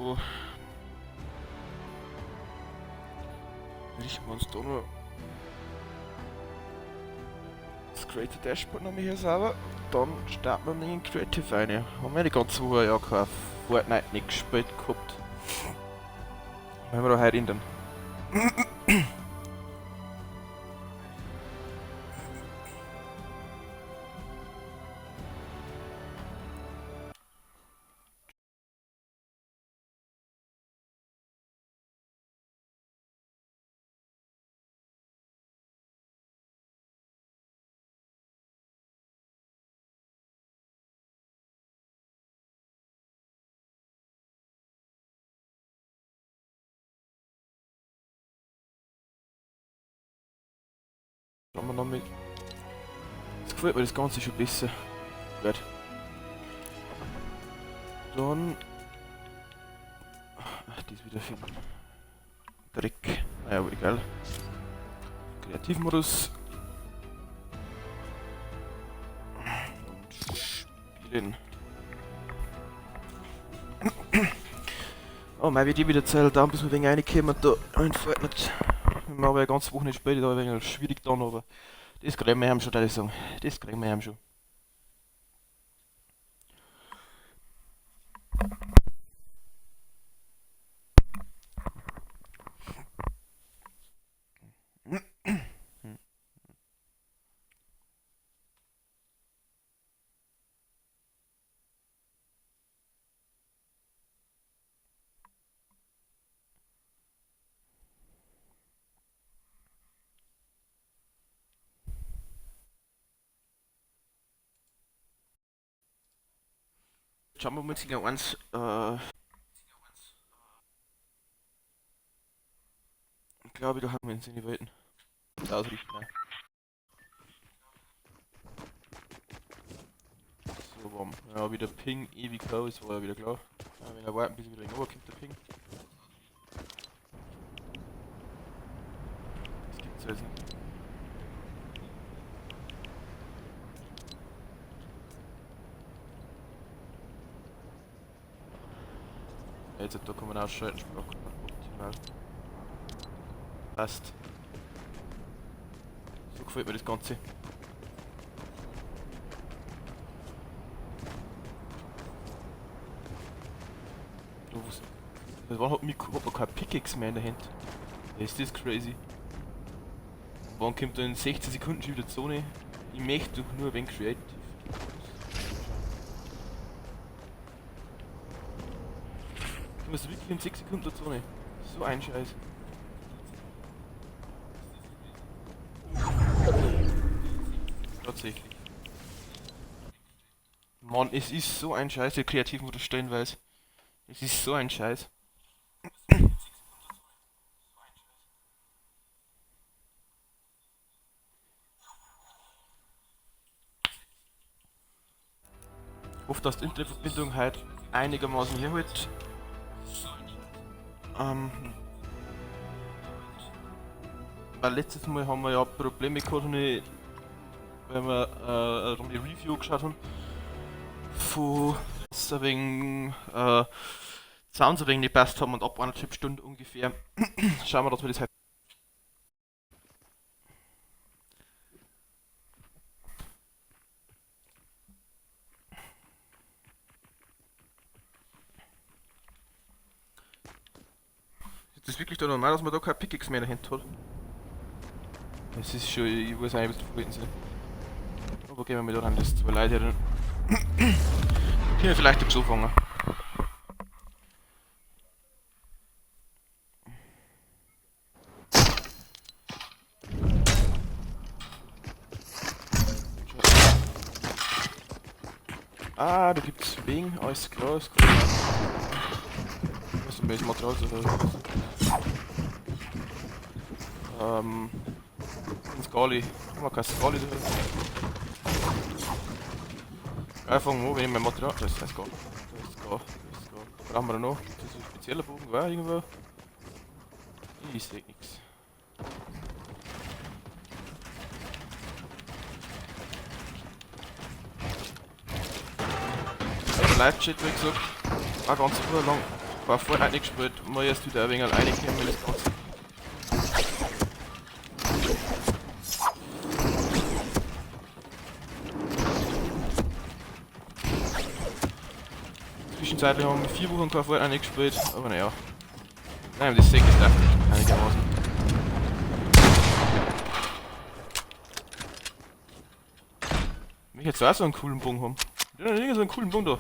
So. Richten wir uns da noch das Creative Dashboard noch mal hier sauber. Dann starten wir mit in Creative rein. Haben wir die ganze Woche ja kein Fortnite nicht gespielt gehabt. Wenn wir da heute ändern. Schauen wir noch mit. Das gefällt mir das Ganze schon besser. Gut. Dann. Ach, die ist wieder viel Dreck. Naja, aber egal. Kreativmodus. Und spielen. Oh, mein wird eh wieder Zeit da, bis wir wegen reinkommen da in Fortnite. Wir haben aber eine ganze Woche nicht gespielt, da war ein wenig schwierig dann, aber das kriegen wir schon, würde ich sagen. Das kriegen wir schon. Schauen wir mal, sicher eins. Ich glaube, da haben wir uns in die Welten. Ausrichten. Ne? So, warm. Ja, wieder Ping, ewig hoch, das war ja wieder klar. Ja, wenn er warten, bis wieder runterkommt, der Ping. Das gibt's jetzt nicht. Jetzt da kann man ausschalten, Sprach optimal. Passt. So gefällt mir das Ganze. Das war, hat man kein Pickaxe mehr in der Hand. Ist das crazy? Wann kommt da in 16 Sekunden schon wieder Zone? Ich möchte doch nur ein wenig creative. Du musst wirklich in 6 Sekunden der Zone. So ein Scheiß. Tatsächlich. Mann, es ist so ein Scheiß, der Kreativmodus stellenweise. Es ist so ein Scheiß. Ich hoffe, dass die Internetverbindung heute einigermaßen herhält. Weil letztes Mal haben wir ja Probleme gehabt, weil wir die Review geschaut haben. Von wegen Sounds ein wenig nicht passt haben und ab 1,5 Stunden ungefähr. Schauen wir, dass wir das halt. Ist das wirklich da normal, dass man da kein Pickaxe mehr in der Hand hat? Es ist schon, ich weiß nicht, was die verhalten sind. Aber gehen wir mal da rein, das zwei Leute hier drin. Können wir vielleicht ein bisschen fangen. Ah, da gibt's Wegen, alles klar, ist klar. Was ist das Material? Ein Skali. Haben wir kein Skali drin? Einfach nur, wenn ich mein Material. Das ist Skali. Das ist Skali. Das ist Skali. Brauchen wir da noch? Das ist ein spezieller Bogen, war irgendwo? Ich seh nix. Also Live-Chat, wie gesagt, war ganz lang Kein Fortnite nicht gespielt, mal erst wieder ein wenig alleine kommen in das Ganze. Zwischenzeitlich haben wir 4 Wochen kein Fortnite nicht gespielt, aber naja. Nein, das ist einigermaßen. Ich möchte jetzt auch so einen coolen Bogen haben. Ja, so einen coolen Bogen da.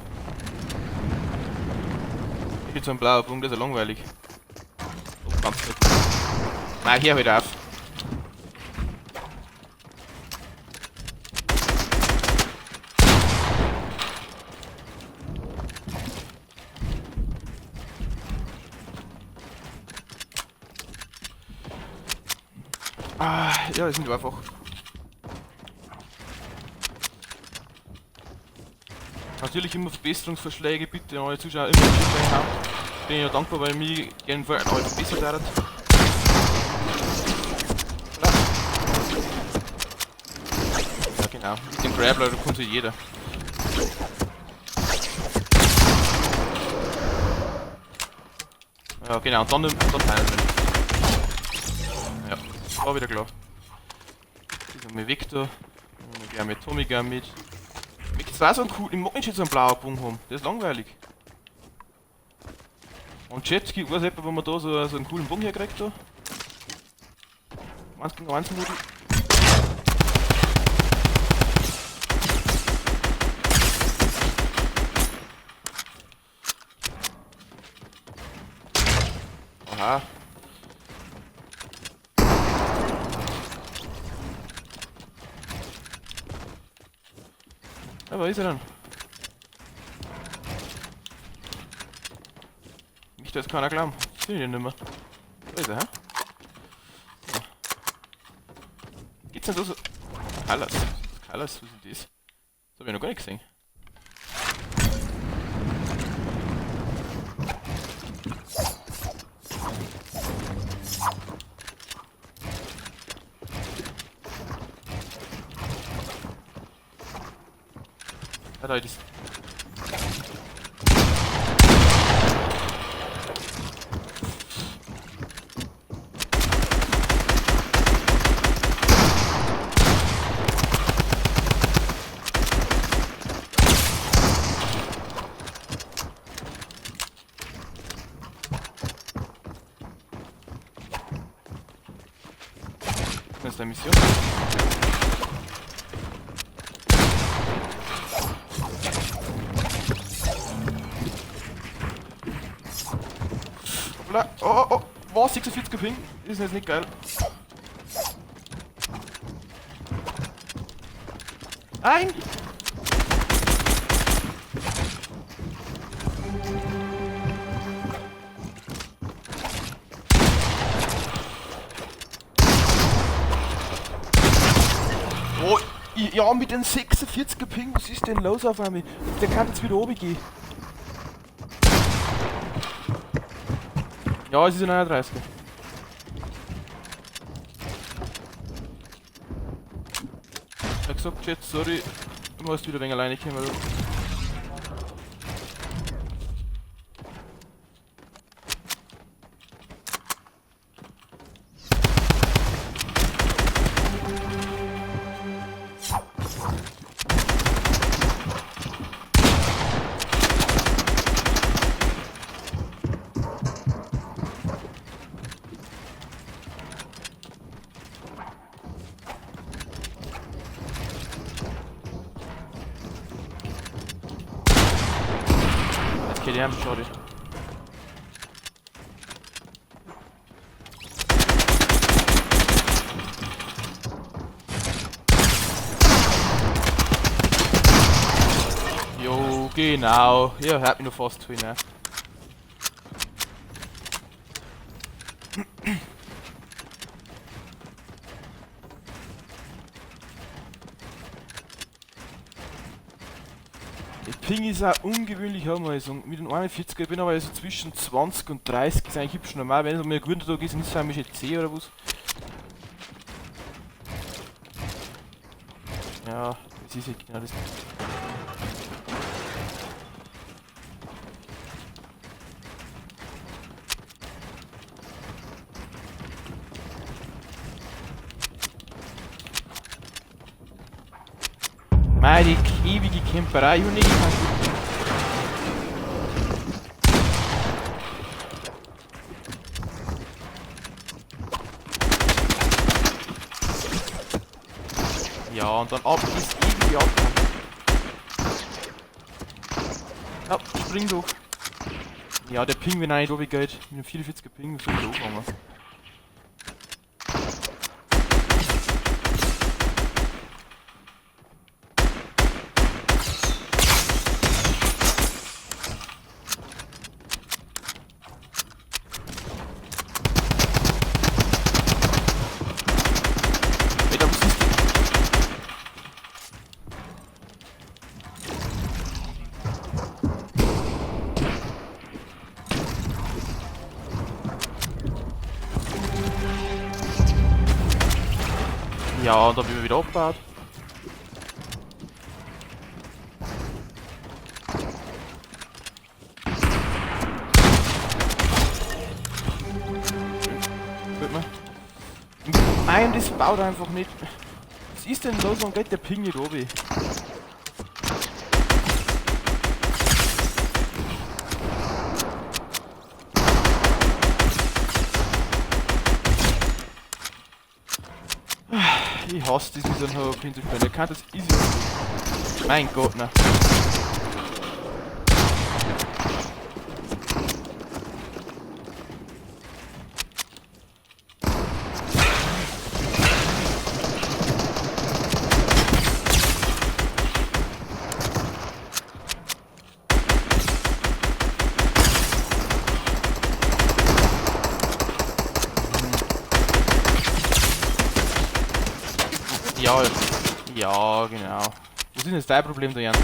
Ich hätte so einen blauen Bogen, der ist ja langweilig. Oh, ganz nicht. Nein, hier halt auf. Ah, ja, das sind einfach. Natürlich immer Verbesserungsvorschläge, bitte an alle Zuschauer immer haben. Bin ich ja dankbar, weil mich gerne alle verbessert werden. Ja genau, mit dem Grappler, da kommt sich jeder. Ja genau, und dann heilen wir. Ja, war wieder klar. Das ist mit Victor, gerne mit Tommy, gerne mit. Ich zwar so einen coolen, ich mag nicht so einen blauen Bogen haben, der ist langweilig. Und Chat, weiß jemand, wo man da so einen coolen Bogen herkriegt da? 1 gegen 1 Model. Aha. Ja, wo ist er denn? Mich da jetzt keiner glauben. Ich finde ihn nicht mehr. Wo ist er, hä? So. Gibt's denn da so. Kalas. Kalas, was ist denn das? Das hab ich noch gar nicht gesehen. Ah, da ist. Das ist eine Mission. Hoppla. Oh, oh, oh. Was? 46er Ping? Ist jetzt nicht geil. Nein! Oh, ja, mit den 46er Ping, was ist denn los auf einmal? Der kann jetzt wieder oben gehen. Ja, es ist ein 39er. Ich hab gesagt, Chat, sorry, du musst wieder ein wenig alleine kommen. KDM, sorry. Jo, genau. Ja, hat mich noch fast zu, ne? Ping ist auch ungewöhnlich, haben wir sagen. Mit dem 41er, ich bin aber so zwischen 20 und 30, ist eigentlich hübsch normal. Wenn es mal ein guter Tag ist, ist es eigentlich 10 oder was. Ja, das ist ja genau das. Meine ewige Camperei und ich kann. Ja, und dann ab ist ewige Abkommen. Ja, spring doch. Ja, der Ping, wenn er nicht runtergeht. Mit einem 44er Ping, soll ich anfangen? Alter, was ist denn? Ja, und dann bin ich wieder abgebaut. Gut mal. Nein, das baut einfach nicht. Was ist denn los? Warum geht der Ping nicht runter? Ich hasse das mit so einem hohen Ping zu spielen. Der kann das easy. Mein Gott, ne. Ja, ja, genau. Was ist denn jetzt dein Problem da, Jan?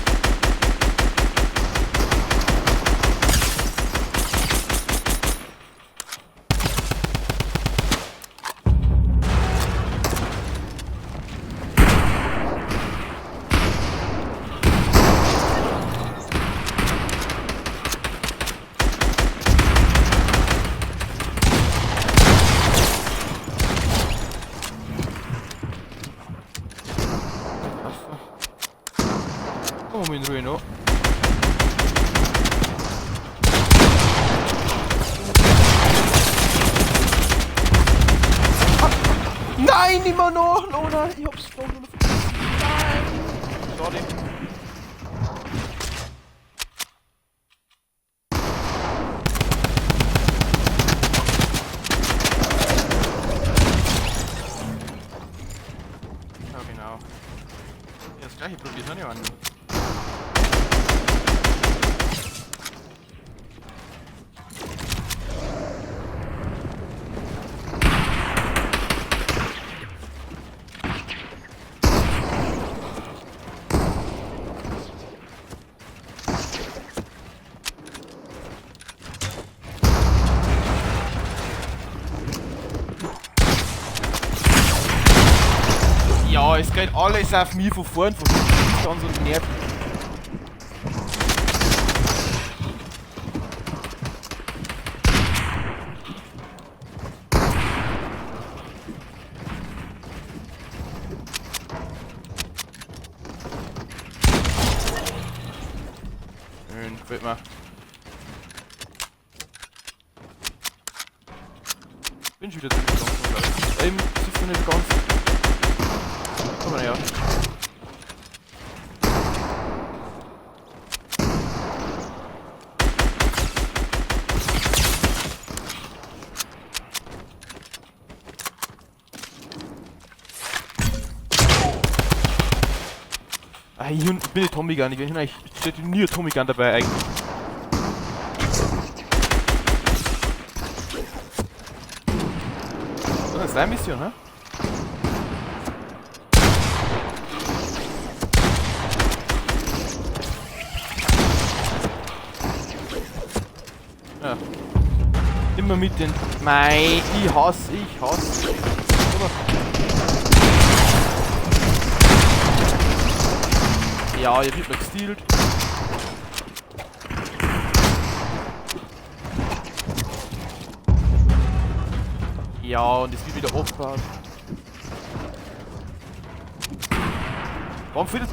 Komm mal in Ruhe noch. Ah, nein, immer noch! Lona, ich hab's doch nur vergessen. Nein! Schade. Ja, genau. Ja, das gleiche probiert, ne, Johann? Ja, es geht alles auf mich von vorn, von hinten, ganz und nervt. Schön, gefällt mir. Bin schon wieder drin, glaube ich. Eben, sitzt noch nicht ganz. Komm mal her. Ah, ich bin die Tommy Gun, ich bin eigentlich steht nie eine Tommy Gun dabei eigentlich. Das ist deine Mission, hä? Ja. Immer mit den... Mei, ich hasse, ich hasse. Aber ja, ihr wird mir gestealt. Ja, und es wird wieder abgebaut. Warum fehlt das?